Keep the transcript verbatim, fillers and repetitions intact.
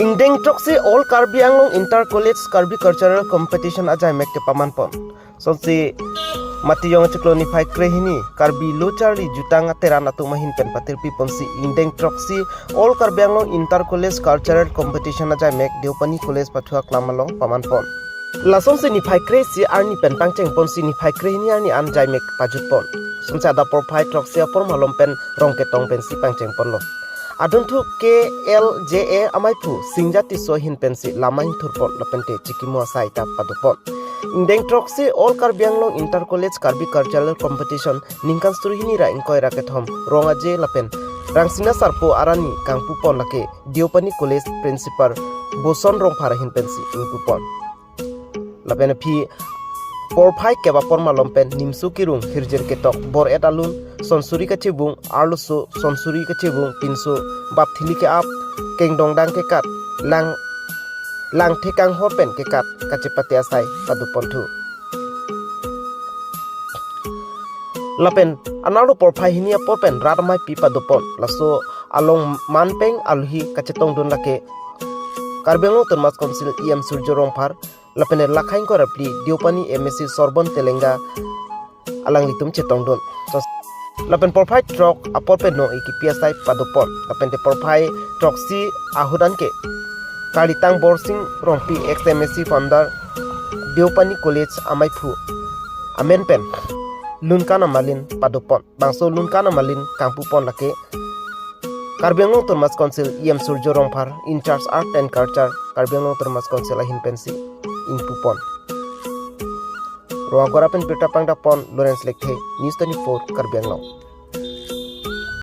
Ingdeng throksi All Karbi Anglong Inter College Karbi Cultural Competition ajaimek kepaman pon. Sonsi Matijong achiklo niphai krehini Karbi Lo Charli Jutang Ateran atum ahin pen patirpi ponsi ingdeng throksi All Karbi Anglong Inter College Cultural Competition ajaimek Deopani College pathu aklam along paman pon. Lasonsi niphai kre-isi arni pen pangcheng ponsi niphai krehini arni an jaimek pajut pon. Sonsi adap porphai throksi apor malom pen rong ketong pensi pangcheng ponlo. Adunthu K L J A amaiphu Singja Tisso ahin pensi lam ahingthur pon lapente chikimo asai ta pado pon. Ingdeng throksi All Karbi Anglong Inter College Karbi Cultural Competition ningkan suri hini ra ingkoi ra kethom Rong Aje lapen Rangsina Sarpo arni kangpu pon lake Deopani College Principal Boson Rongphar ahin pensi ingpu pon. Lapen aphi porphai kep apor malom pen Nimso Kirung, Hirjir Ketok, Bor-et Alun, Sonsuri Kachebung, Arloso, Sonsuri Kachebung, Pinso, Bapthili Ke-ap, Kengdongdang Kekat, Lang, Langthe Kanghor pen kekat kachepate asai pado ponthu. Lapen anarlo porphai hini apor pen rat amaipi pado pon. Laso along manpeng alohi kachetongdun lake Karbi Anglong Autonomous Council E M Surjya Rongphar, lapen lakhain korapli Deopani M A C Sorbon Telenga alanglitum chetongdun. Lapen porphai throk apor pen no ikipi asai pado pon. Lapente porphai throksi ahut anke Kalitang Borsing Rongpi, ex M A C founder, Deopani College amaiphu amen pen Lunkan Amalin pado pon. Bangso Lunkan Amalin kangpu pon lake Karbi Anglong Autonomous Council E M Surjya Rongphar, in charge Art and Culture, Karbi Anglong Autonomous Council ahin pensi ingpu pon. Rong Agora pen birta pangdapon Lawrence Lekthe, News twenty-four, Karbi Anglong.